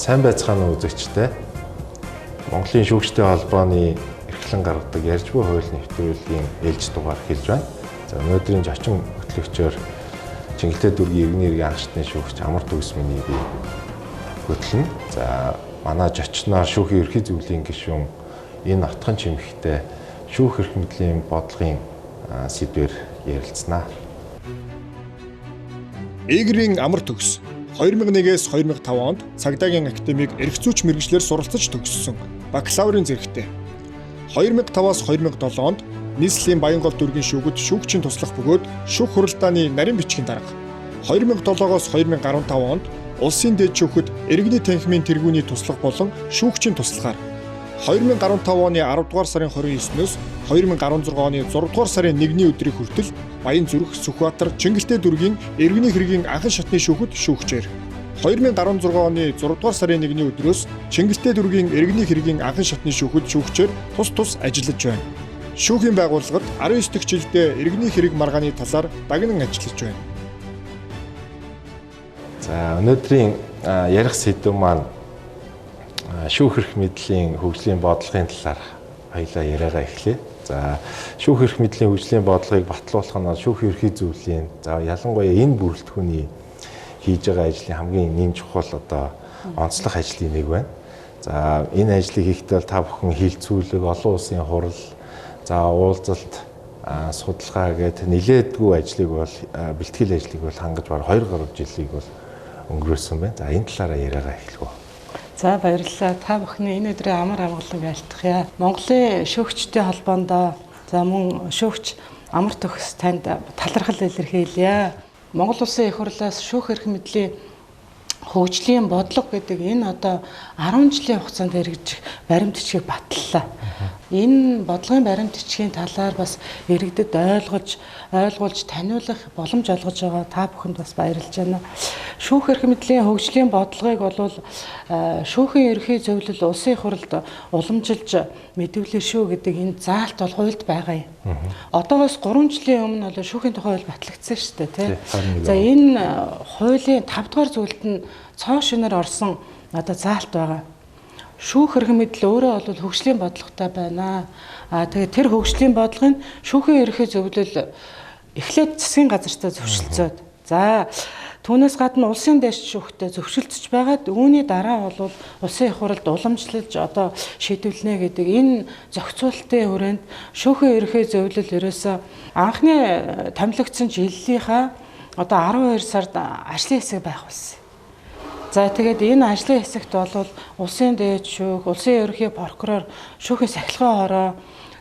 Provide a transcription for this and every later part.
Сайн байцгаана уу үзэгчдээ. Монголын шүүгчтэй холбооны эрхлэн гаргадаг ярьж буй хууль нэвтрүүлгийн ээлж дугаар эхэлж байна. За өнөөдрийн зочин хөтлөгчөөр Чингэлтэй дүүргийн иргэний эргийн анх шатны шүүгч Амар Төгс миний би хөтлөнө. За манай зочноор шүүхийн ерхий зөвлөлийн гишүүн энэ отхон чимхтэй шүүх эрх мэдлийн бодлогын сэдвээр ярилцсанаа. Игрийн Амар Төгс 2001-ээс 2005 онд цагдаагийн академиг эрх зүйч мэргэжлээр суралцаж төгссөн бакалаврын зэрэгтэй. 2005-аас 2007 онд нийслэлийн Баянгол дүүргийн шүүгүүд шүүгчийн туслах бөгөөд шүүх хуралдааны нарийн бичгийн дарга. 2007-оос 2015 онд улсын дээд шүүхэд иргэний танхимын тэргүүний туслах болон шүүгчийн туслахаар 2015 оны 10 дугаар сарын 29-ноос 2016 оны 6 дугаар сарын 1-ний өдрийг хүртэл Баян зүрх Сүхбаатар Чингэлтэй дүүргийн иргэний хэргийн анхан шатны шүүхэд шүүгчээр 2016 оны 6 дугаар сарын 1-ний өдрөөс Чингэлтэй дүүргийн иргэний хэргийн анхан шатны шүүхэд шүүгчээр тус тус ажиллаж байна. Шүүхийн байгууллагад 19 дахь жилдээ иргэний хэрэг маргааны талаар дагнан ажиллаж байна. За өнөөдрийн ярих сэдэв маань шүүх эрх мэдлийн хөгжлийн бодлогын талаар хоёлаа яриагаа эхлэе. За шүүх эрх мэдлийн хөгжлийн бодлогыг батлуулах нь шүүх ерхий зөвлөлийн за ялангуяа энэ бүрэлдэхүүний хийж байгаа ажлын хамгийн нэн чухал одоо онцлог ажлын нэг байна. За энэ ажлыг хийхдээ та бүхэн хилцүүлэг, олон улсын хурал, за уулзалт, судалгаа гээд нилээдгүй ажлыг бол бэлтгэл ажлыг бол хангаж бараг 2 гаруй жилийг бол өнгөрөөсөн байна. За энэ талаараа яриагаа эхлэв. За баярлалаа. Та бүхний энэ өдрийн амар амгалан айлтгая. Монголын шүүгчдийн холбоондоо за мөн шүүгч Амар Төгс танд талархал илэрхийлье. Монгол улсын их хурлаас шүүх эрх мэдлийн хөгжлийн бодлого гэдэг энэ одоо 10 жилийн хугацаанд хэрэгжих баримт бичгийг баталлаа. Энэ бодлогын баримт бичгийн талаар бас иргэдэд ойлгуулж таниулах боломж олгож байгаа та бүхэнд бас баярлж байна. Шүүх эрх мэдлийн хөгжлийн бодлогыг бол шүүхийн ерхий зөвлөл улсын их хурлд уламжилж мэдвэлээ шүү гэдэг энэ заалт бол хуульд байгаа юм. Одоогоос 3 жилийн өмнө бол шүүхийн тухай хууль батлагдсан шүү дээ, тий. За энэ хуулийн 5 дугаар зүйлд нь цоо шинээр орсон одоо заалт байгаа. Шүүх эрх мэдэл өөрөө бол хөгжлийн бодлоготой байна. Аа тэгээ тэр хөгжлийн бодлогыг шүүхийн ерхий зөвлөл эхлээд засгийн газартай зөвшөлдсөөд. За түүнээс гадна улсын дэш шүүхтэй зөвшөлдсөж байгаад үүний дараа бол улсын их хурлд уламжлалж одоо шийдвэрлэнэ гэдэг энэ зохицуултын хүрээнд шүүхийн ерхий зөвлөл ерөөсөө анхны томилогдсон жилийнхаа одоо 12 сард ажлын хэсэг байх болсон. За тэгээд энэ ажлын хэсэгт бол улсын дээд шүүх, улсын ерөнхий прокурор, шүүхийн сахилгын хороо,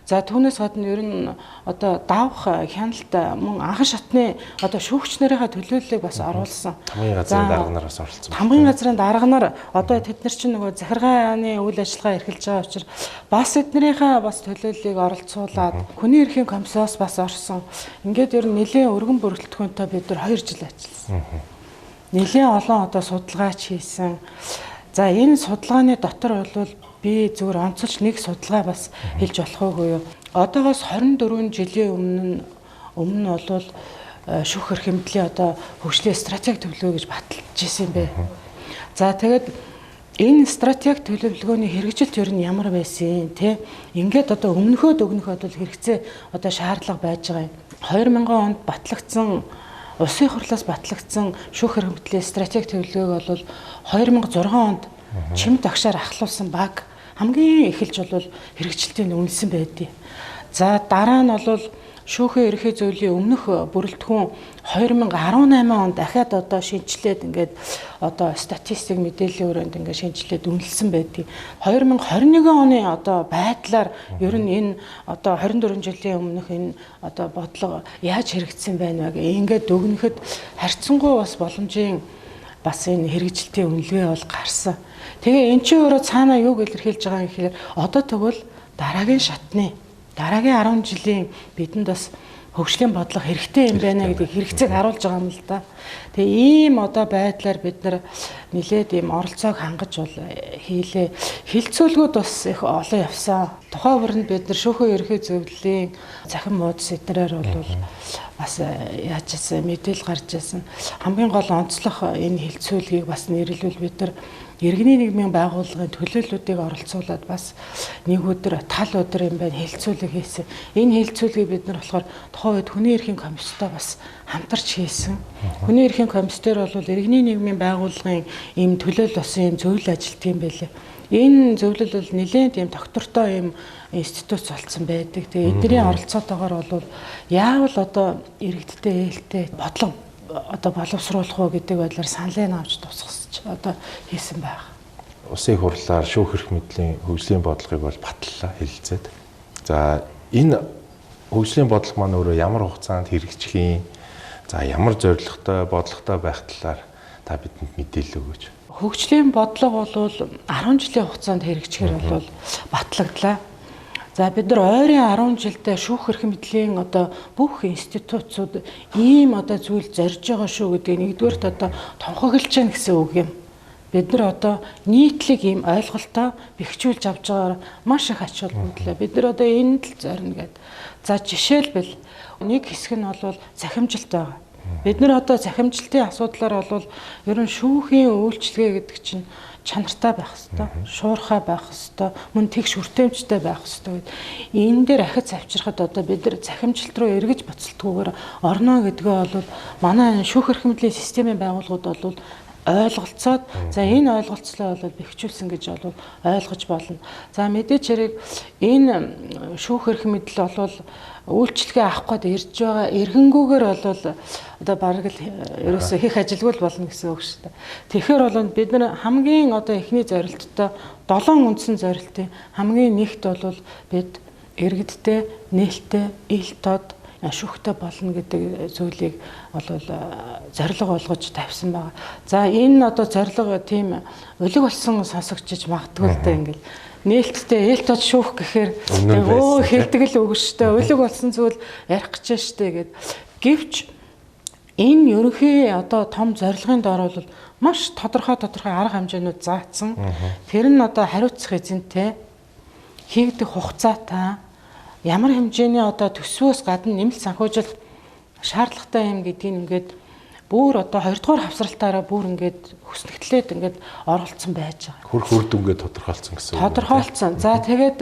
за түүнээс гадна ер нь одоо давх хяналт мөн анхан шатны одоо шүүгч нарынхаа төлөөллийг бас оруулсан. Тамгын газрын дарга нар бас оролцсон. Тамгын газрын дарга нар одоо тэд нар чинь нөгөө захиргааны үйл ажиллагаа эрхэлж байгаа учраас бас эднэрийнхээ бас төлөөллийг оролцуулаад хүний эрхийн комиссоос бас орсон. Ингээд ер нь нэлээд өргөн бүрэлдэхүүнтэй бид нар 2 жил ажилласан. Нэлээд олон одоо судалгаач хийсэн. За энэ судалгааны дотор бол би зүгээр онцолж нэг судалгаа бас хэлж болох уугүй юу. Одоогоос 24 жилийн өмнө бол шүүх эрх мэдлийн одоо хөгжлийн стратеги төлөвлөгөө гэж баталж исэн юм бэ. За тэгээд энэ стратеги төлөвлөгөөний хэрэгжилт ер нь ямар байсан те? Ингээд одоо өмнөхөө дөгнөхөд бол хэрэгцээ одоо шаардлага байж байгаа юм. 2000 онд батлагдсан улсын хурлаас батлагдсан шүүх эрх мэдлийн стратеги төлөвлөгөөг бол 2006 онд чимд агшаар ахлуулсан баг хамгийн эхэлж бол хэрэгжилтийг үнэлсэн байдیں۔ За дараа нь бол шүүхийн ерхий зөвлөлийн өмнөх бүрэлдэхүүн 2018 онд дахиад одоо шинжилээд ингээд одоо статистик мэдээллийн өрөөнд ингээд шинжилээд үнэлсэн байдیں۔ 2021 оны одоо байдлаар ер нь энэ одоо 24 жилийн өмнөх энэ одоо бодлого яаж хэрэгжсэн байна вэ гэх ингээд дүгнэхэд харьцангуй бас боломжийн бас энэ хэрэгжилтийн үнэлгээ бол гарсан. Тэгээ эн чинь өөрөө цаанаа юуг илэрхийлж байгаа юм гэхээр одоо тэгвэл дараагийн шатны дараагийн 10 жилийн бидэнд бас хөгжлийн бодлого хэрэгтэй юм байна гэдэг хэрэгцээг харуулж байгаа юм л да. Тэгээ ийм одоо байдлаар бид нар нэлээд ийм оролцоог хангаж бол хийлээ. Хилцүүлгүүд бас их олон явсан. Тухайн бүрэнд бид нар шүүхийн ерхий зөвлөлийн цахим муудас эднэрээр бол бас яаж ийсэн мэдээлэл гарч ирсэн. Хамгийн гол онцлог энэ хилцүүлгийг бас нэрлвэл бид нар Иргэний нийгмийн байгууллагын төлөөллүүдийг оролцуулаад бас нэг өдөр тал өдөр юм байна хэлцүүлэг хийсэн. Энэ хэлцүүлгийг бид нар болохоор тухайн үед хүний эрхийн комисстой бас хамтарч хийсэн. Хүний эрхийн комисс дээр бол иргэний нийгмийн байгууллагын ийм төлөөлөл болсон юм зөвлөл ажилтдаг юм байлээ. Энэ зөвлөл бол нэлээд ийм доктортой ийм институт болсон байдаг. Тэгээ эдний оролцоотойгоор бол яавал одоо иргэдтэй ээлтэй бодлого одоо боловсруулах уу гэдэг байдлаар саналыг авч тусгасч одоо хийсэн байх. Улсын хурлаар шүүх эрх мэдлийн хөгжлийн бодлогыг бол баталлаа хэлэлцээд. За энэ хөгжлийн бодлого маань өөрөө ямар хугацаанд хэрэгжих юм? За ямар зорилготой, бодлоготой байх талаар та бидэнд мэдээлэл өгөөч. Хөгжлийн бодлого бол 10 жилийн хугацаанд хэрэгжихээр бол батлагдлаа. За бид нар ойрын 10 жилдээ шүүх эрх мэдлийн одоо бүх институтууд ийм одоо зүйл зорж байгаа шүү гэдгийг нэгдүгээрт одоо тунхаглаж байна гэсэн үг юм. Бид нар одоо нийтлэг ийм ойлголтоо бэхжүүлж авч байгаагаар маш их ач холбогдлоо. Бид нар одоо энд л зорино гэд. За жишээлбэл нэг хэсэг нь бол захимжилт байгаа. Бид нар одоо захимжилтын асуудлаар бол ер нь шүүхийн үйлчилгээ гэдэг чинь чанартай байх хэвээр, шуурхай байх хэвээр, мөн тэгш хүртээмжтэй байх хэвээр гэд. Энэ дээр ахиц авчирхад одоо бид нар захимжилт руу эргэж буцалтгүйгээр орно гэдгээ бол манай шүүх эрх мэдлийн системийн байгууллагууд бол ойлголцоод за энэ ойлголцлоо бол бэхжүүлсэн гэж бол ойлгож болно. За мэдээч хэрэг энэ шүүх эрх мэдэл бол үйлчилгээ авах гээд ирж байгаа эргэнгүүгээр бол одоо бараг л ерөөсөө хийх ажилгүй л болно гэсэн үг шүү дээ. Тэгэхээр бол бид нар хамгийн одоо эхний зорилттой 7 үндсэн зорилтын хамгийн нэгт бол бид иргэдтэй, нээлттэй, ил тод шүүхтэй болно гэдэг зүйлийг бол зорилго болгож тавьсан байгаа. За энэ одоо зорилго тийм улиг болсон сонсогчж магадгүй л дээ ингээл нээлттэй ил тод шүүх гэхээр өө хэлдэг л үг шүү дээ. Улиг болсон зүйл ярих гэж штэ гэд. Гэвч энэ ерөнхий одоо том зорилгын дор бол маш тодорхой арга хэмжээнүүд заасан. Тэр нь одоо хариуцах эзэнтэй, хийгдэх хугацаатай, ямар хэмжээний одоо төсвөөс гадна нэмэлт санхүүжилт шаардлагатай юм гэдгийг ингээд бүр одоо 2 дугаар хавсралтаараа бүр ингээд хөснөгтлээд ингээд оролцсон байж байгаа. Хөрх үр дүнгээ тодорхойлцсон гэсэн үг. Тодорхойлцсон. За тэгээд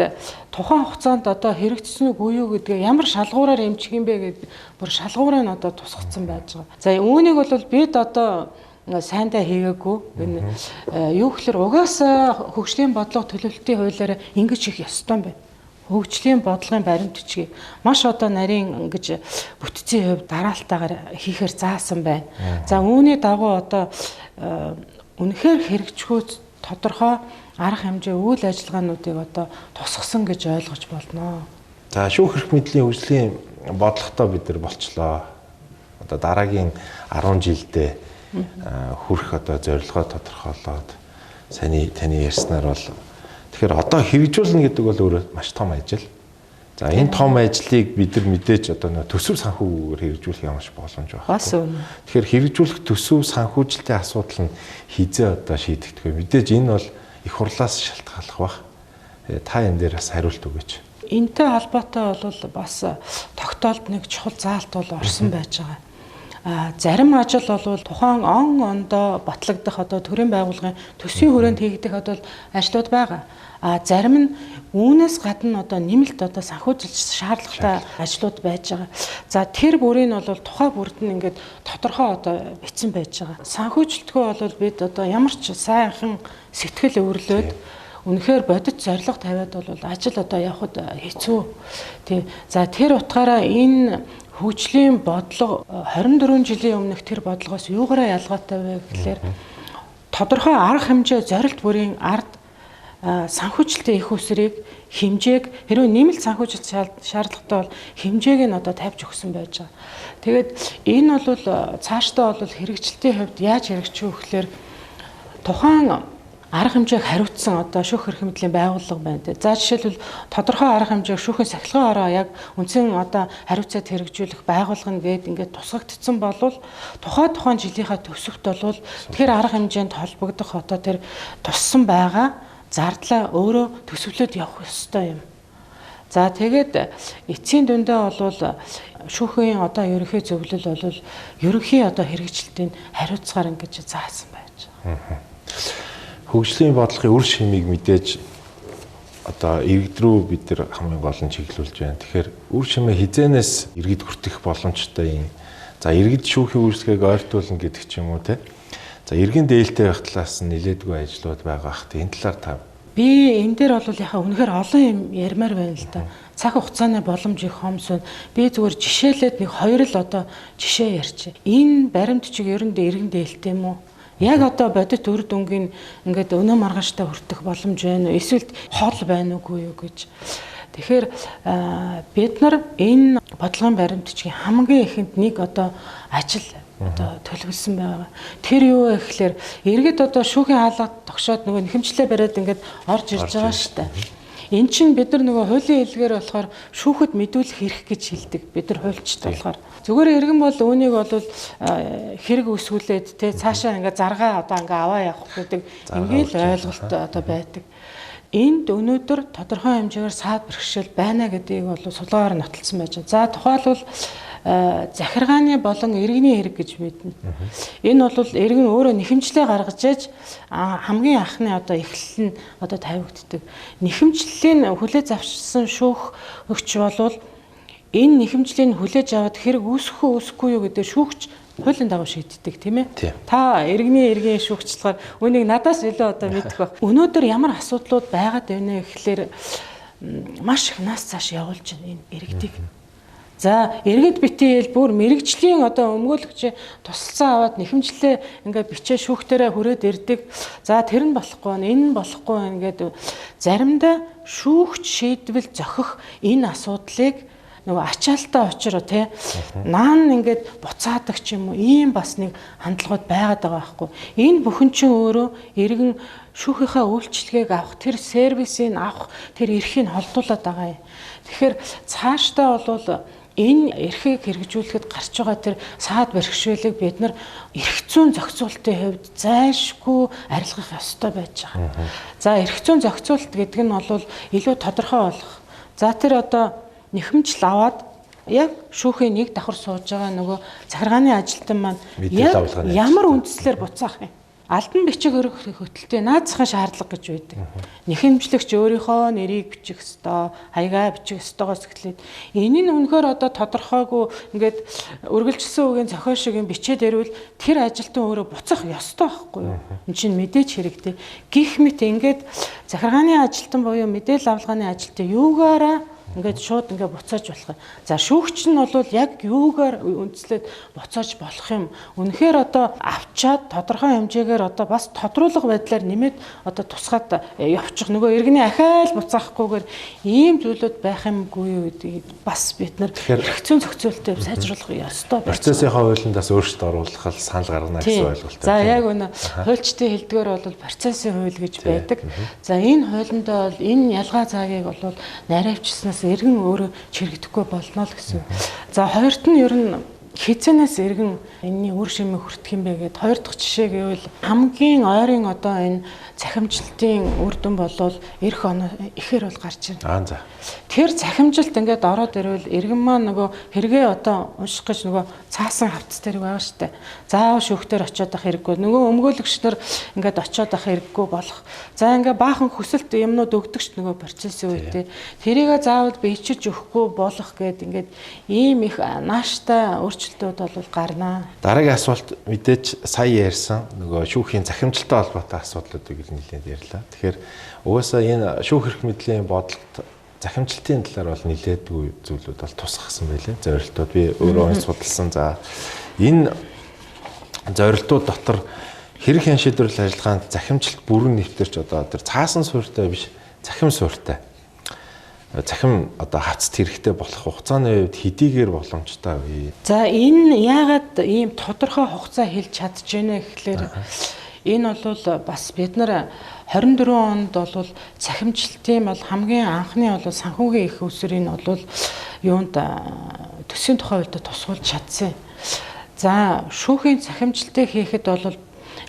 тухайн хугацаанд одоо хэрэгжсэн үгүй юу гэдгээ ямар шалгуураар эмчих юм бэ гэд бүр шалгуурыг нь одоо тусгацсан байж байгаа. За үүнийг бол бид одоо сайндаа хийгээгүй. Энэ юу гэхээр угаасаа хөгжлийн бодлого төлөвлөлтийн хуулиар ингэж хийх ёстой юм байна. Хөгжлийн бодлогын баримт бичгийг маш одоо нарийн ингэж бүтцийн хувьд дараалтаагаар хийхээр заасан байна. За үүний дагуу одоо үнэхээр хэрэгжихүү тодорхой арга хэмжээ үйл ажиллагаануудыг одоо тусгасан гэж ойлгож болно. За шүүх эрх мэдлийн хөгжлийн бодлоготой бид нар болчлоо. Одоо дараагийн 10 жилдээ хүрэх одоо зорилгоо тодорхойлоод саяны таны ярьснаар бол тэгэхээр одоо хэрэгжүүлнэ гэдэг бол өөрөө маш том ажил. За энэ том ажлыг бид нар мэдээж одоо нэг төсөв санхүүгээр хэрэгжүүлэх ямар ч боломж байхгүй. Бас үнэ. Тэгэхээр хэрэгжүүлэх төсөв санхүүжилтийн асуудал нь хизээ одоо шийдэгдэх вэ? Мэдээж энэ бол их хурлаас шалтгааллах бах. Та энэ дээр бас хариулт өгөөч. Энтэй холбоотой бол бас тогтоолд нэг чухал заалт бол орсон байж байгаа. Зарим ажил бол тухайн он ондоо батлагдах одоо төрийн байгууллагын төсвийн хүрээнд хийгдэх одоо ажлууд байгаа. А зарим нь үүнээс гадна одоо нэмэлт одоо санхүүжилт шаардлагатай ажлууд байж байгаа. За тэр бүрийг нь бол тухай бүрд нь ингээд тодорхой одоо бичсэн байж байгаа. Санхүүжилтгүй бол бид одоо ямар ч сайхан сэтгэл өвөрлөөд үнэхээр бодит зорилго тавиад бол ажил одоо явахад хэцүү. Тий. За тэр утгаараа энэ хөгжлийн бодлого 24 жилийн өмнөх тэр бодлогоос юугаараа ялгаатай вэ гэхлээр тодорхой арга хэмжээ зорилт бүрийн ард санхүүжилтийн их усрыг хэмжээг хэрвээ нэмэлт санхүүжилт шаардлагатай бол хэмжээг нь одоо тавьж өгсөн байж байгаа. Тэгээд энэ бол цаашдаа бол хэрэгжилтийн хувьд яаж хэрэгжих вэ гэхлээр тухайн арга хэмжээг хариуцсан одоо шүүх эрх мэдлийн байгууллага байна. За жишээлбэл тодорхой арга хэмжээг шүүхийн сахилгын ороо яг үндсэн одоо хариуцаад хэрэгжүүлэх байгууллага нь гээд ингээд тусгагдсан болвол тухайн жилийнхаа төсөвт болвол тэр арга хэмжээнд холбогдох одоо тэр туссан байгаа зардлаа өөрөө төсөвлөд явах ёстой юм. За тэгээд эцсийн дүндээ бол шүүхийн одоо ерөнхий зөвлөл бол ерөнхий одоо хэрэгжилтийг хариуцгаар ингэж заасан байж байгаа. Хөгжлийн бодлогын үр шимийг мэдээж одоо иргэд рүү бид нар хамгийн гол нь чиглүүлж байна. Тэгэхээр үр шимээ хизээнээс иргэд хүртэх боломжтой юм. За иргэд шүүхийн үйлчлэгийг ойртуулна гэдэг ч юм уу те. За иргэн дээлтэй байх талаас нь нилээдгүй ажлууд байгаа бах. Энэ талаар та би энэ дээр бол яхаа үнэхээр олон юм ярмаар байна л да. Цаг хугацааны боломж их хомс байна. Би зүгээр жишээлээд нэг хоёр л одоо жишээ ярьчих. Энэ баримт чиг ер нь иргэн дээлтэй юм уу? Яг одоо бодит үр дүнгийн ингээд өнөө маргааштай хүртэх боломж байна уу? Эсвэл хол байна уугүй юу гэж. Тэгэхээр бид нар энэ бодлогын баримт бичгийн хамгийн ихэнд нэг одоо ажил одоо төлөвлөсөн байгаа. Тэр юу вэ гэхээр иргэд одоо шүүхийн хаалга тогшоод нөгөө нэхэмжлээ бариад ингээд орж ирж байгаа шүү дээ. Эн чинь бид нар нөгөө хуулийн хэлгээр болохоор шүүхэд мэдүүлэх эрх гэж хэлдэг. Бид нар хуульчд болохоор зүгээр иргэн бол үүнийг бол хэрэг өсгүүлээд те цаашаа ингээд заргаа одоо ингээд аваа явах гэдэг ингээд л ойлголт одоо байдаг. Энд өнөөдөр тодорхой хэмжээгээр саад бэрхшээл байна гэдгийг бол судалгаагаар нотолсон байж байна. За тухайлбал захиргааны болон иргэний хэрэг гэж мэднэ. Энэ бол иргэн өөрөө нэхэмжлээ гаргаж ээж хамгийн анхны одоо эхлэл нь одоо тавигддаг. Нэхэмжлэлийн хүлээж авсан шүүх өгч болвол энэ нэхэмжлийг хүлээж аваад хэрэг үүсэх үү үүсэхгүй юу гэдэг шүүгч хуулийн дагуу шийддэг тийм ээ. Та иргэний иргэн шүүгчлэхээр үүнийг надаас илүү одоо мэдэх байх. Өнөөдөр ямар асуудлууд байгаад байна вэ гэхлээр маш их нас цааш явуулж байна энэ иргэдийг. За иргэд битгийл бүр мэрэгжлийн одоо өмгөөлөгчийн тусалцаа аваад нэхэмжлээ ингээ бичээ шүүхтэрээ хүрээд ирдэг. За тэр нь болохгүй байна, энэ нь болохгүй байна гэдэг заримдаа шүүгч шийдвэл зохих энэ асуудлыг нөгөө ачаалтаа учраа тий наан ингээд буцаадаг ч юм уу ийм бас нэг хандлагууд байгаад байгаа байхгүй. Энэ бүхэн чинь өөрөө иргэн шүүхийнхаа үйлчилгээг авах, тэр сервисийг авах, тэр эрхийг холдуулаад байгаа юм. Тэгэхээр цаашдаа бол энэ эрхийг хэрэгжүүлэхэд гарч байгаа тэр саад бэрхшээлийг бид нар эрх зүйн зохицуултын хувьд зайлшгүй арилгах ёстой байж байгаа. За эрх зүйн зохицуулт гэдэг нь бол илүү тодорхой болох. За тэр одоо нэхэмжил аваад яг шүүхийн нэг давхар сууж байгаа нөгөө захиргааны ажилтан маань яг ямар үндслээр буцаах юм. Албан бичиг өргөх хөтөлтэй наад захын шаардлага гэж байдаг. Нэхэмжлэгч өөрийнхөө нэрийг бичих ёстой, хаягаа бичих ёстойгоос эхлээд энэ нь үнэхээр одоо тодорхойгүй ингээд үргэлжилсэн үгийн зохиол шиг юм бичээд ирвэл тэр ажилтан өөрөө буцах ёстой байхгүй юу? Энд чинь мэдээж хэрэгтэй. Гэх мэт ингээд захиргааны ажилтан буюу мэдээлэл авалгааны ажилтан юугаараа ингээд шууд ингээд буцааж болох юм. За шүүгч нь бол яг юугаар үндслээд буцааж болох юм. Үнэхээр одоо авчаад тодорхой хэмжээгээр одоо бас тодруулга байдлаар нэмээд одоо тусгаад явчих. Нөгөө иргэний ахаал буцаахгүйгээр ийм зүйлүүд байх юмгүй юу гэдгийг бас бид нар эрх зүйн зохицуултыг сайжруулах ёстой байна. Процессын хуулинд бас өөрчлөлт оруулах санал гаргана гэсэн ойлголттой. За яг үнэ хуульчдын хэлдгээр бол процессын хууль гэж байдаг. За энэ хуулиндаа бол энэ ялгаа заагийг бол наривчснаас иргэн өөрөө чирэгдэхгүй болно л гэсэн. За хоёрт нь ер нь хизэнээс иргэн энэний үр шимийг хүртэх юм бэ гэд хоёр дахь жишээ гэвэл хамгийн ойрын одоо энэ цахимжилтын үр дүн болвол эх оноо ихээр бол гарч ирнэ. Аа за. Тэр цахимжилт ингээд ороод ирвэл иргэн маань нөгөө хэрэгээ одоо унших гэж нөгөө цаасан хавцас дээр байгаа штэ. Заавал шүүхтэр очиод ах хэрэггүй. Нөгөө өмгөөлөгч нар ингээд очиод ах хэрэггүй болох. За ингээ баахан хүсэлт юмнууд өгдөг ш нөгөө процессын үедээ. Тэрийгээ заавал бичиж өгөхгүй болох гэд ингээд ийм их нааштай өөрчлөлтүүд бол гарнаа. Дараагийн асуулт мэдээж сая ярьсан нөгөө шүүхийн захимжилттай холбоотой асуудлуудыг нэлээд ярьлаа. Тэгэхээр угаасаа энэ шүүх эрх мэдлийн бодлогот захимжилтын талаар бол нэлээдгүй зүйлүүд бол тусгасан байлээ. Зорилтууд би өөрөө онц судалсан. За энэ зорилтууд дотор хэрэг хэн шийдвэрлэл ажиллагаанд захимжилт бүрэн нэвтэрч одоо тэр цаасан суурьтай биш захим суурьтай. Захим одоо хавцт хэрэгтэй болох хугацааны хувьд хэдийгээр боломжтой вэ? За энэ яагаад ийм тодорхой хугацаа хэлж чадж байна гэхлээр энэ бол бас бид нар 24 онд бол цахимжилтын бол хамгийн анхны бол санхүүгийн их усрын бол юунд төсвийн тухай хуульд тусгуулж чадсан. За шүүхийн цахимжилтыг хийхэд бол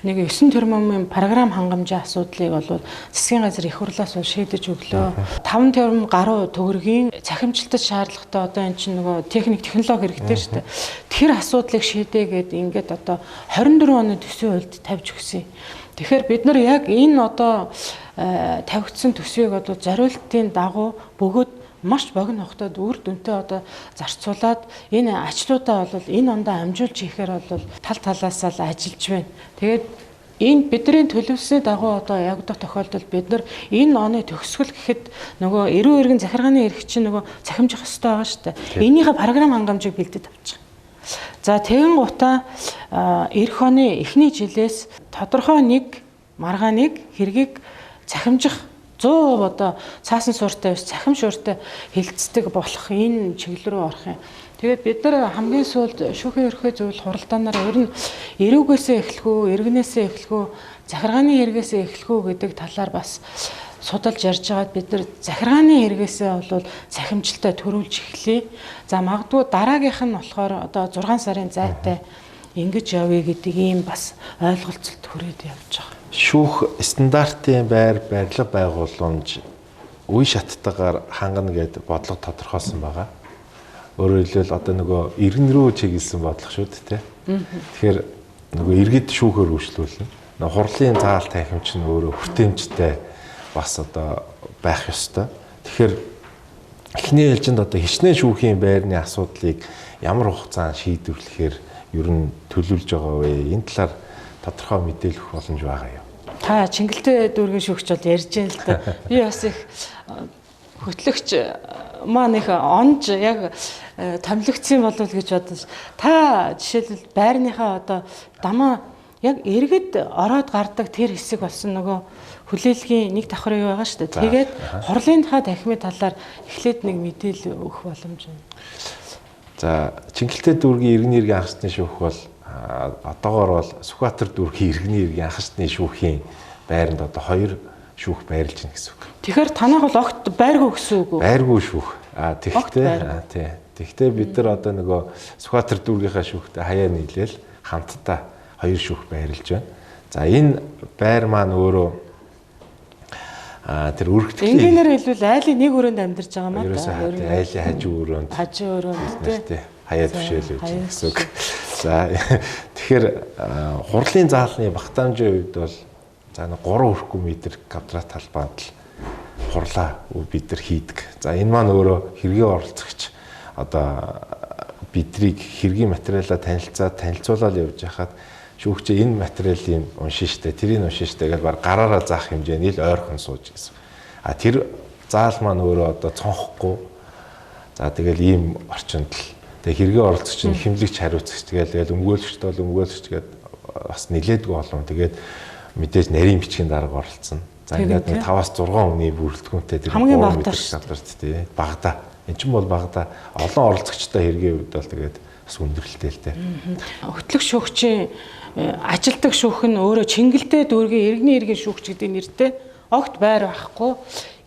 нэг 9 тэрбумын програм хангамжийн асуудлыг бол засгийн газар их хурлаас бол шийдэж өглөө. 5 тэрбум гаруй төгрөгийн цахимжилтад шаардлагатай одоо эн чинь нөгөө техник технологи хэрэгтэй шүү дээ. Тэр асуудлыг шийдээгээд ингээд одоо 24 оны төсвийн хуульд тавьж өгсөн. Тэгэхээр бид нар яг энэ одоо тавигдсан төсвийг одоо зориултын дагуу бөгөөд маш богино хугацаанд үр дүнтэй одоо зарцуулаад энэ ажлуудаа бол энэ ондоо амжуулж хийхээр бол тал талаасаа л ажиллаж байна. Тэгээд энэ бидний төлөвлөсний дагуу одоо явагдах тохиолдолд бид нар энэ оны төгсгөл гэхэд нөгөө эрүү иргэн захиргааны эрх чинь нөгөө цахимжих ёстой байгаа шүү дээ. Энийхээ програм хангамжийг бэлдэж авчих. За тэгэн гутаа эх оны эхний жилээс тодорхой нэг маргааныг хэргийг цахимжих 100% одоо цаасан сууртай биш цахим шууртай хилцдэг болох энэ чиглэл рүү орох юм. Тэгээд бид нар хамгийн сүүлд шүүхийн ерхий зүйл хуралдаанаар ер нь эрүүгээсээ эхлэх үү, иргэнээсээ эхлэх үү, захиргааны хэрэгээсээ эхлэх үү гэдэг талаар бас судалж ярьж байгаад бид нар захиргааны хэрэгээсээ бол цахимжилтаа төрүүлж эхлэе. За магадгүй дараагийнх нь болохоор одоо 6 сарын зайтай ингэж явъя гэдэг ийм бас ойлголцолт хүрээд явж байгаа. Шүүх стандартын байр барилга байгууламж үе шаттайгаар хангана гэд бодлого тодорхойлсон байгаа. Өөрөөр хэлбэл одоо нөгөө иргэн рүү чиглэсэн бодлого шүү дээ, тэ. Тэгэхээр нөгөө иргэд шүүхээр үйлчлүүлнэ. Нөгөө хурлын заал танхим чинь өөрөө хүртээмжтэй бас одоо байх ёстой. Тэгэхээр эхний ээлжинд одоо хичнээн шүүхийн байрны асуудлыг ямар хугацаанд шийдвэрлэхээр ер нь төлөвлөж байгаа вэ? Энэ талаар тодорхой мэдээлэл өгөх боломж байгаа юу? Та Чингэлтэй дүүргийн шүүгч бол ярьж байна л да. Би бас их хөтлөгч маань их онж яг томилогдсон болов гэж бодож. Та жишээлбэл байрныхаа одоо дамаа яг иргэд ороод гардаг тэр хэсэг болсон нөгөө хүлээлгийн нэг давхар юу байгаа шүү дээ. Тэгээд хурлынхаа танхимын талаар эхлээд нэг мэдээлэл өгөх боломж байна. За Чингэлтэй дүүргийн иргэний иргэн анхны шүүх бол одоогоор бол Сүхбаатар дүүргийн иргэний иргэн анхны шүүхийн байранд одоо 2 шүүх байрлаж байна гэсэн үг. Тэгэхээр танайх бол огт байргүй гэсэн үг үү? Байргүй шүүх. Тэгэхдээ тий. Тэгэхдээ бид нар одоо нөгөө Сүхбаатар дүүргийнхаа шүүхтэй хаяа нийлээл хамтдаа 2 шүүх байрлаж байна. За энэ байр маань өөрөө тэр өргөтгөлийн энгийнээр хэлбэл айлын нэг өрөөнд амьдарч байгаа маа. Ерөөсөө айлын хажуу өрөөнд. Хажуу өрөөнд тий. Хаяа түшээл байж гэсэн үг. За тэгэхээр хурлын заалны багтаамжийн хувьд бол за 3 хүрэхгүй метр квадрат талбайд л хурлаа бид нар хийдэг. За энэ маань өөрөө хэргийн оролцогч одоо бидрийг хэргийн материалаа танилцуулаад явж байхад шүүгчээ энэ материалыг уншин штэ, тэрийг уншин штэ гэж баг гараараа заах хэмжээний л ойрхон сууж гэсэн. А тэр заал маань өөрөө одоо цонхгүй. За тэгэл ийм орчинд л тэгээ хэргийн оролцогч нь хэмлэгч хариуцагч тэгэл өмгөөлөгчд бол өмгөөлөгч гээд бас нилээдгүй олон. Тэгээд мэдээж нарийн бичгийн дарга оролцсон. За ингээд нэг 5-аас 6 хүний бүрэлдэхүүнтэй тэр хамгийн багадаа шүү дээ. Багадаа. Энд чинь бол багадаа олон оролцогчтой хэргийн хувьд бол тэгээд бас өндөрлөлтэй л дээ. Хөтлөх шүүгчийн ажилтдаг шүүх нь өөрөө Чингэлтэй дүүргийн иргэний иргэн шүүгч гэдэг нэртэй огт байр байхгүй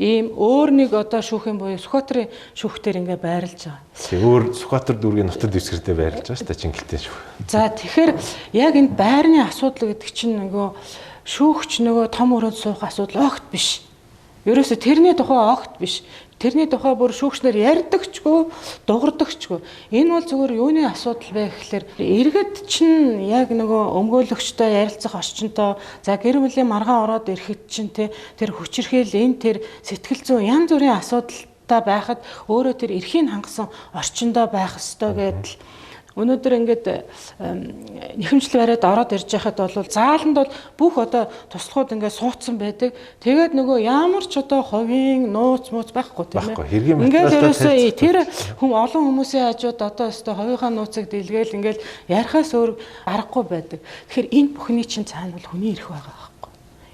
ийм өөр нэг одоо шүүхийн буюу Сүхбаатарын шүүхтэр ингээ байрлаж байгаа. Өөр Сүхбаатар дүүргийн нутаг дэвсгэртээ байрлаж байгаа шүү дээ Чингэлтэй шүүх. За тэгэхээр яг энэ байрны асуудал гэдэг чинь нөгөө шүүгч нөгөө том өрөөнд суух асуудал огт биш. Ерөөсө тэрний тухай огт биш. Тэрний тухай бүр шүүгчнэр ярьдагчгүй, дугардагчгүй. Энэ бол зүгээр юуны асуудал бэ гэхлээр иргэд чинь яг нөгөө өмгөөлөгчтэй ярилцах орчинтой, за гэр бүлийн маргаан ороод ирэхэд чинь тэр хүчирхийл энэ тэр сэтгэл зүйн янз бүрийн асуудалтай байхад өөрөө тэр эрхийг хангасан орчиндөө байх ёстой гэдэл өнөөдөр ингээд нэхэмжил бариад ороод ирж байхад бол зааланд бол бүх одоо туслахууд ингээд суудсан байдаг. Тэгээд нөгөө ямар ч одоо хувийн нууц мууц байхгүй тийм ээ. Ингээд ерөөсөө тэр хүм олон хүмүүсийн хажууд одоо өстой хувийнхаа нууцыг дэлгээл ингээд ярихаас өөр аргагүй байдаг. Тэгэхээр энэ бүхний чинь цаана бол хүний эрх байгаа байхгүй.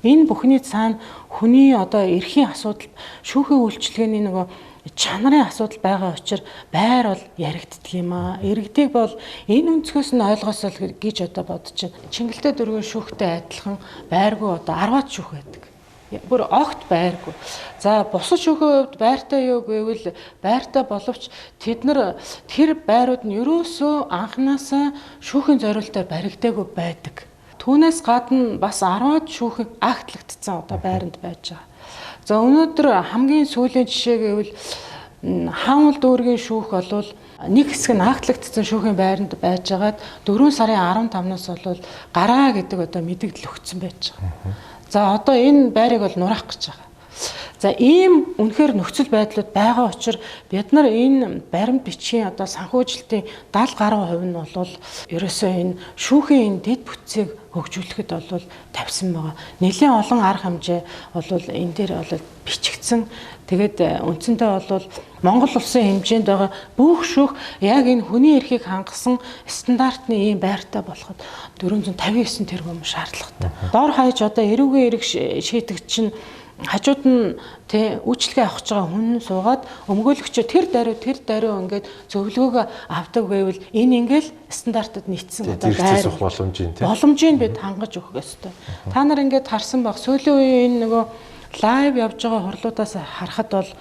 Энэ бүхний цаана хүний одоо эрхийн асуудал, шүүхийн үйлчилгээний нөгөө чанарын асуудал байгаа учраас байр бол яригддаг юм аа. Иргэдийг бол энэ өнцгөөс нь ойлгосоо л гэж одоо бодож байна. Чингэлтэй дөрвөн шүүхтэй адилхан байргүй одоо 10-аад шүүх байдаг. Бүр огт байргүй. За бусад шүүхийн хувьд байртай юу гэвэл байртай боловч тэд нар тэр байрууд нь ерөөсөө анханасаа шүүхийн зориултаар баригдаагүй байдаг. Түүнээс гадна бас 10-аад шүүхэн актлагдсан одоо байранд байж байгаа. За өнөөдөр хамгийн сүүлийн жишээ гэвэл Хаанвал дүүргийн шүүх болвол Нэг хэсэг нь актлагдсан шүүхийн байранд байжгаад 4 сарын 15-наас бол гараа гэдэг одоо мэдэгдэл өгсөн байж байгаа. За одоо энэ байрыг бол нураах гэж байгаа. За ийм үнэхээр нөхцөл байдлууд байгаа учраас бид нар энэ баримт бичгийн одоо санхүүжилтийн 70 гаруй хувь нь бол ерөөсөө энэ шүүхийн энэ дэд бүтцийг хөгжүүлэхэд бол тавьсан байгаа. Нэлээн олон арга хэмжээ бол энэ дээр бол бичигдсэн. Тэгээд үндсэндээ бол Монгол улсын хэмжээнд байгаа бүх шүүх яг энэ хүний эрхийг хангасан стандартны ийм байртай болоход 459 тэрбум шаардлагатай. Дор хаяж одоо эрүүгийн эрх шийдэгч нь хажууд нь тий үйлчлэгээ авах гэж байгаа хүн суугаад өмгөөлөгчөө тэр даруй ингээд зөвлөгөөгөө авдаг байвал энэ ингээл стандартад нийцсэн одоо байр боломжийн тий боломжийг бид хангаж өгөх ёстой. Та нар ингээд харсан баг сүүлийн үеийн энэ нөгөө лайв явж байгаа хурлуудаас харахад бол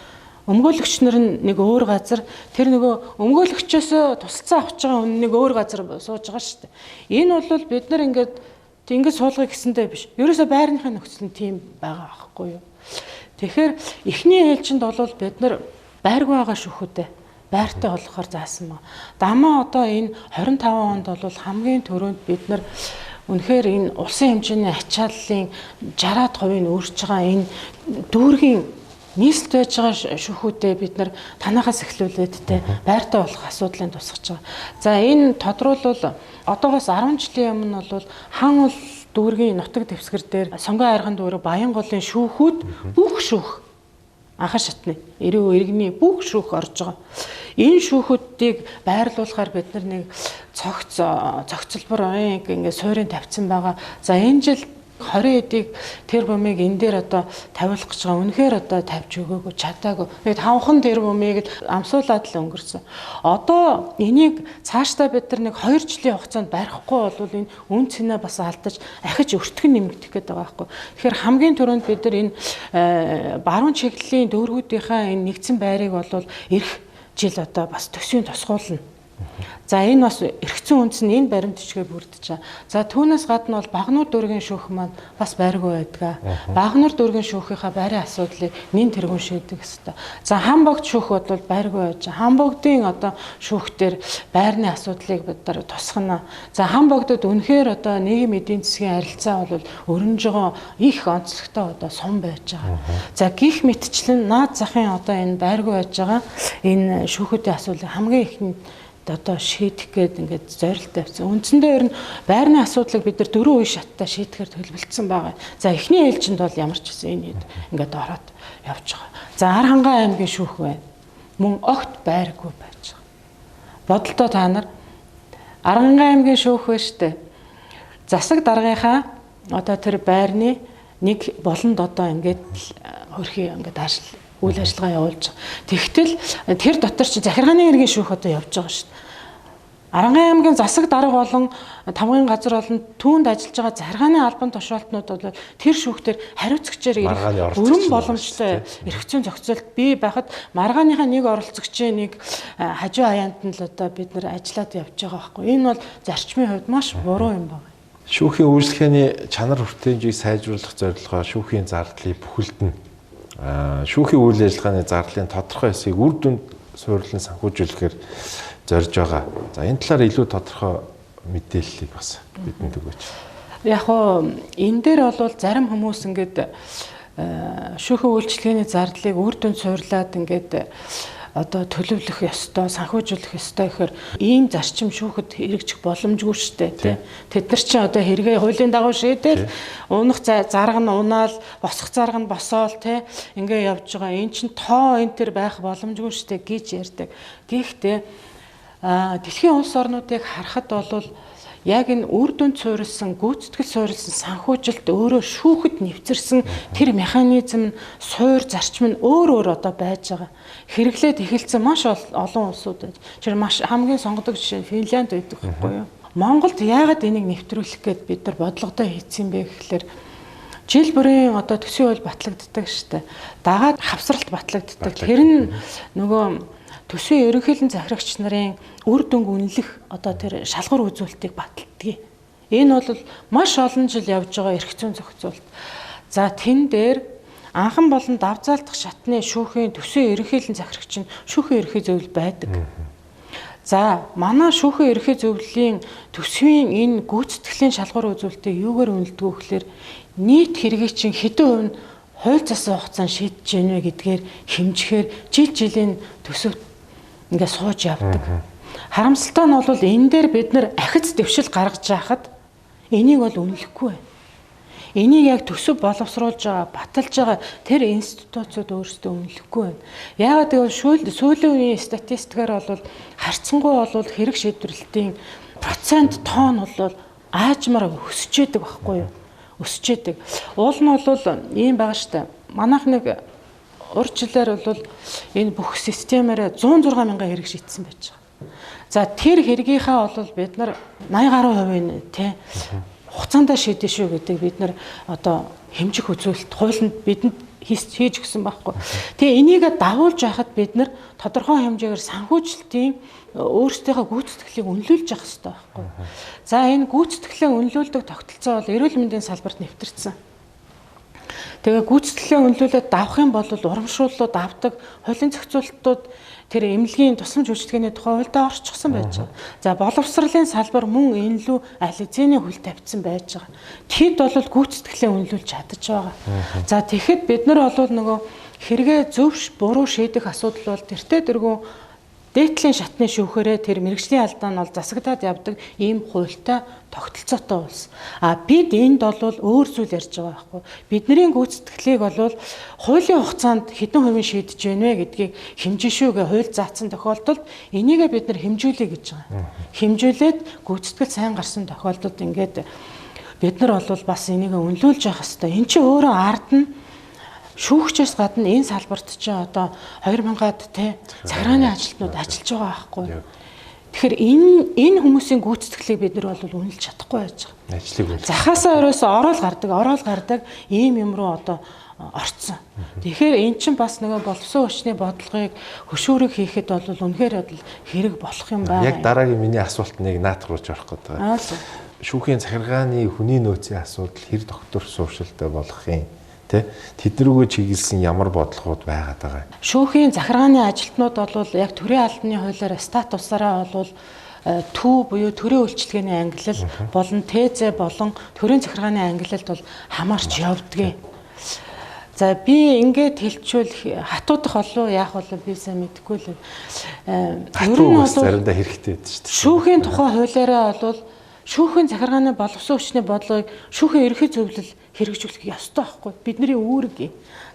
өмгөөлөгч нар нь нэг өөр газар тэр нөгөө өмгөөлөгчөөсөө тусалцаа авч байгаа хүн нэг өөр газар сууж байгаа шүү дээ. Энэ бол бид нар ингээд суулгах гэсэндээ биш. Ерөөсөө байрныхаа нөхцөл нь тийм байгаа байхгүй юу? Тэгэхээр эхний ээлжинд бол бид нар байргүй байгаа шүүхүүдээ байртай болгохоор заасан ба. Дамаа одоо энэ 25 онд бол хамгийн түрүүнд бид нар үнэхээр энэ улсын хэмжээний ачааллын 60% нь өөрчж байгаа энэ дүүргийн нийслэлд байж байгаа шүүхүүдээ бид нар танахаас эхлүүлээд те байртай болох асуудлыг тусгаж байгаа. За энэ тодруулвал одоогоос 10 жилийн өмнө бол хан ул дүүргийн нутаг дэвсгэр дээр Сонгон айрган дүүрэг Баянголын шүүхүүд бүх шүүх анхан шатны 90 иргэний бүх шүүх орж байгаа. Энэ шүүхүүдийг байрлуулахаар бид нар нэг цогцлбор ингээ суурин тавьсан байгаа. За энэ жил 20 эдийг тэр бумыг энэ дээр одоо тавиулах гэж байгаа. Үнэхээр одоо тавьж өгөөгүй чадаагүй. Тэгээд хавхан тэр бумыг амсуулаад л өнгөрсөн. Одоо энийг цаашдаа бид нар нэг 2 жилийн хугацаанд барихгүй бол энэ үн цэнэ бас алдаж ахиж өртгөн нэмэгдэх гээд байгаа байхгүй. Тэгэхээр хамгийн түрүүнд бид нар энэ баруун чиглэлийн дүүргүүдийнхаа энэ нэгдсэн байрыг бол ирэх жил одоо бас төсвийн тусгуулна. За энэ бас эргэцэн үндэс нь энэ баримт бичгээр бүрдэж байгаа. За түүнээс гадна бол Багнуур дүүргийн шүүх маань бас байргүй байдаг. Багнуур дүүргийн шүүхийнхаа байрын асуудлыг нэн тэргүүн шийдэх ёстой. За Хамбогд шүүх бол байргүй байж байгаа. Хамбогдын одоо шүүхтэр байрны асуудлыг бид нар тусгана. За Хамбогдод үнэхээр одоо нийгэм эдийн засгийн харилцаа бол өрнөж байгаа их онцлогтой одоо сум байж байгаа. За гих мэтчлэн наад захын одоо энэ байргүй байж байгаа энэ шүүхүүдийн асуудлыг хамгийн ихэнд одоо шийдэх гээд ингээд зорилт тавьсан. Үндсэндээ ер нь байрны асуудлыг бид нар дөрвөн үе шаттай шийдэхээр төлөвлөсөн байгаа. За эхний ээлжинд бол ямар ч гэсэн энэ хэд ингээд ороод явж байгаа. За Архангай аймгийн шүүх байна. Мөн огт байргүй байж байгаа. Бодолтой та нар Архангай аймгийн шүүх вэ штэ. Засаг даргынхаа одоо тэр байрны нэг болонд одоо ингээд хөрхий ингээд ажил үйл ажиллагаа явуулж байгаа. Тэгтэл тэр дотор чи захиргааны иргэн шүүх одоо явж байгаа шүү дээ. Арангай аймгийн засаг дарга болон тамгын газар болон түүнд ажиллаж байгаа захиргааны албан тушаалтнууд бол тэр шүүхтэр хариуцагчаар ирэх өрөн боломжтой эрх зүйн зохицолт бий байхад маргааныхаа нэг оролцогчийн нэг хажуу хаяанд нь л одоо бид нар ажиллаад явж байгаа байхгүй. Энэ бол зарчмын хувьд маш буруу юм байна. Шүүхийн үйлчлэгээний чанар хүртээмжийг сайжруулах зорилгоор шүүхийн зардлыг бүхэлд нь шүүхийн үйл ажиллагааны зардлын тодорхой хэсгийг үр дүнд суйрлан санхүүжүүлэхээр зорж байгаа. За энэ талаар илүү тодорхой мэдээллийг бас бидэнд өгөөч. Яг уу энэ дээр бол зарим хүмүүс ингээд шүүхийн үйлчлэгээний зардлыг үр дүнд суурлаад ингээд одоо төлөвлөх ёстой, санхүүжүүлэх ёстой гэхээр ийм зарчим шүүхэд хэрэгжих боломжгүй шүү дээ, тий. Тэд нар чинь одоо хэрэгээ хуулийн дагуу шийдэл унах зарга нь унаал, босох зарга нь босоол, тий. Ингээ явж байгаа. Эн чинь тоо энэ төр байх боломжгүй шүү дээ гэж ярьдаг. Гэхдээ дэлхийн улс орнуудыг харахад бол яг энэ үр дүнд суурилсан, гүйцэтгэл суурилсан санхүүжилт өөрөө шүүхэд нэвтэрсэн тэр механизм, суур зарчим нь өөр өөр одоо байж байгаа. Хэрэглээд эхэлсэн маш олон улсууд байж. Тэр маш хамгийн сонгодог жишээ нь Финлянд байдаг байхгүй юу? Монголд яагаад энийг нэвтрүүлэх гээд бид нар бодлогодоо хийцэн бэ гэхлээр жил бүрийн одоо төсвийн хууль батлагддаг шүү дээ. Дагаад хавсралт батлагддаг. Тэр нь нөгөө төсвийн ерөнхийлөн захирагч нарын үр дүнг үнэлэх одоо тэр шалгуур үзүүлэлтийг баталдаг. Энэ бол маш олон жил явж байгаа эрх зүйн зохицуулалт. За тэн дээр анхан болон давзаалдах шатны шүүхийн төсвийн ерөнхийлөн захирагч нь шүүхийн ерөнхий зөвлөл байдаг. За манай шүүхийн ерөнхий зөвлөлийн төсвийн энэ гүйцэтгэлийн шалгуур үзүүлэлтийг юугаар үнэлдэг вэ гэхээр нийт хэргийг чинь хэдэн хувь нь хууль засан хугацаанд шийдэж гэнэ вэ гэдгээр хэмжихээр жил жилийн төсөв ингээ сууж явдаг. Харамсалтай нь бол энэ дээр бид нар ахиц дэвшил гаргаж яхад энийг бол үнэлэхгүй байна. Энийг яг төсөв боловсруулж байгаа, баталж байгаа тэр институцууд өөрсдөө үнэлэхгүй байна. Яагаад гэвэл сүүлийн үеийн статистикаар бол харьцангуй бол хэрэг шийдвэрлэлтийн процент тоон бол аажмаар өсөж яадаг байхгүй юу? Өсөж яадаг. Уул нь бол ийм байгаа штэ. Манайх нэг урд жилээр бол энэ бүх системээр 106 мянган хэрэг шийдсэн байж байгаа. За тэр хэргийнхаа бол бид нар 80 гаруй хувийн тий хугацаанд шийдэн шүү гэдэг бид нар одоо хэмжих үзүүлэлт хуулинд бидэнд хийж өгсөн байхгүй. Тэгээ энийг дагуулж байхад бид нар тодорхой хэмжээгээр санхүүжилтийн өөрсдийнхөө гүйцэтгэлийг үнэлүүлж явах хэрэгтэй байхгүй. За энэ гүйцэтгэлээ үнэлүүлдэг тогтолцоо бол эрүүл мэндийн салбарт нэвтэрсэн. Тэгээ гүйцэтгэлээ үнэлүүлээд давах юм бол урамшууллууд авдаг, хуулийн зохицуултууд тэр эмнэлгийн тусламж үйлчилгээний тухай хуульдаа орчихсон байж байгаа. За боловсролын салбар мөн энэ лүү аль хэзээний хөл тавьсан байж байгаа. Тэд бол гүйцэтгэлээ үнэлүүлж чадаж байгаа. За тэгэхэд бид нар бол нөгөө хэрэгээ зөв буруу шийдэх асуудал бол тэртээ дэргүү дээдлийн шатны шүүхээрээ тэр мэргэжлийн алдаа нь бол засагдаад явдаг ийм хуультай тогтолцоотой улс. А бид энд бол өөр зүйл ярьж байгаа байхгүй. Бидний гүйцэтгэлийг бол хуулийн хугацаанд хэдэн хувийн шийдэж гэнэ вэ гэдгийг хэмжин шүүгээ хууль заасан тохиолдолд энийгээ бид нар хэмжүүлэе гэж байгаа. Хэмжүүлээд гүйцэтгэл сайн гарсан тохиолдолд ингээд бид нар бол бас энийг үнэлүүлж явах хэрэгтэй. Энд чинь өөрөө ард нь шүүгчээс гадна энэ салбарт чинь одоо 2000-ад те захиргааны ажилтнууд ажиллаж байгаа байхгүй. Тэгэхээр энэ хүмүүсийн гүйцэтгэлийг бид нар бол үнэлж чадахгүй байж байгаа. Ажлыг үнэлж. Захаасаа өрөөсөө ороод гардаг ийм юм руу одоо орцсон. Тэгэхээр эн чинь бас нөгөө боловсон хүчний бодлогыг хөшүүрэг хийхэд бол үнэхээр бол хэрэг болох юм байна. Яг дараагийн миний асуулт нэг наадах руу ч орох гээд байгаа. Шүүхийн захиргааны хүний нөөцийн асуудал хэр доктор сууршилтай болох юм? Тэ тэд рүүгээ чиглэсэн ямар бодлогууд байгаад байгаа юм? Шүүхийн захиргааны ажилтнууд бол яг төрийн албаны хуулиар статусаараа бол төв буюу төрийн үйлчилгээний ангилал болон ТЗ болон төрийн захиргааны ангилалд бол хамаарч явдгийг. За би ингээд хэлчихвэл хатуудах болов яах болов би сайн мэдэхгүй л. Ер нь бол заримдаа хэрэгтэй байдаг шүү дээ. Шүүхийн тухай хуулиараа бол шүүхийн захиргааны боловсон хүчний бодлогыг шүүхийн ерөнхий зөвлөл хэрэгжүүлэх ёстой байхгүй. Бидний үүрэг юм.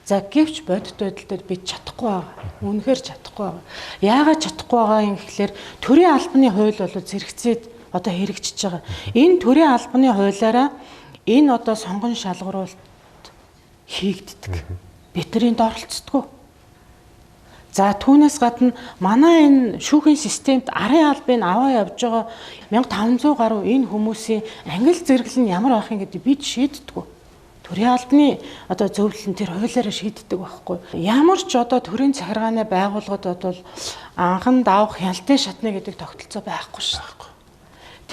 За гэвч бодит байдал дээр бид чадахгүй байгаа. Үнэхээр чадахгүй байгаа. Яагаад чадахгүй байгаа юм гэхлээр төрийн албаны хууль бол зэрэгцээд одоо хэрэгжиж байгаа. Энэ төрийн албаны хуулиараа энэ одоо сонгон шалгаруулалт хийгддэг. Бидний оролцдоггүй. За түүнээс гадна манай энэ шүүхийн системд арын албыг аваа явж байгаа 1500 гаруй энэ хүмүүсийн ангил зэрэглэл нь ямар байх юм гэдэг бид шийддэггүй. Төрийн албаны одоо зөвлөл нь тэр хуулиараа шийддэг байхгүй. Ямар ч одоо төрийн захиргааны байгууллагад бол анхан давх хяналтын шатны гэдэг тогтолцоо байхгүй шүү дээ.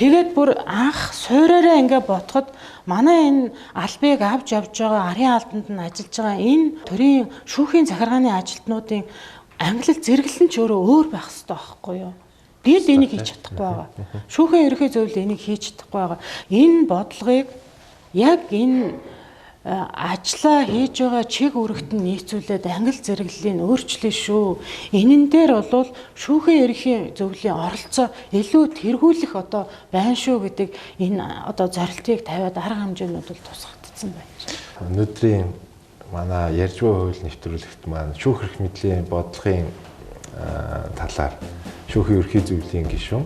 Тэгээд бүр анх суураараа ингээ бодоход манай энэ албыг авч явж байгаа арын албанд нь ажиллаж байгаа энэ төрийн шүүхийн захиргааны ажилтнуудын ангилал зэрэглэл нь ч өөрөө өөр байх хэрэгтэй байхгүй юу? Би л энийг хийж чадахгүй байгаа. Шүүхийн ерөнхий зөвлөл энийг хийж чадахгүй байгаа. Энэ бодлогыг яг энэ ажлаа хийж байгаа чиг үүрэгт нь нийцүүлээд ангил зэрэглэлийн өөрчлөе шүү. Энэн дээр бол шүүхийн ерөнхий зөвлөлийн оролцоо илүү тэргүүлэх одоо байна шүү гэдэг энэ одоо зорилтыг тавиад арга хэмжээнүүд бол тусгагдсан байж. Өнөөдрийн манай ярьж буй хууль нэвтрүүлэгт маань шүүх эрх мэдлийн бодлогын талаар шүүхийн ерөнхий зөвлөлийн гишүүн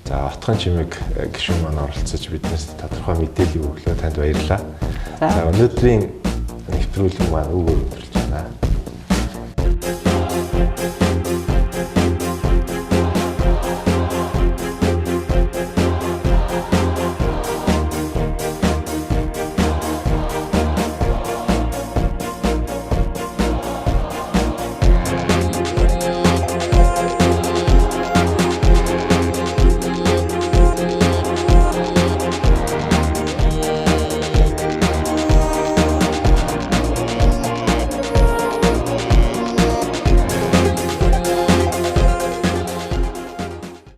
за Отгон Чимэг гишүүн маань оролцож биднээс тодорхой мэдээлэл өглөө. Танд баярлалаа. За өнөөдрийн нэвтрүүлэг маань үүгээр өндөрлөж байна.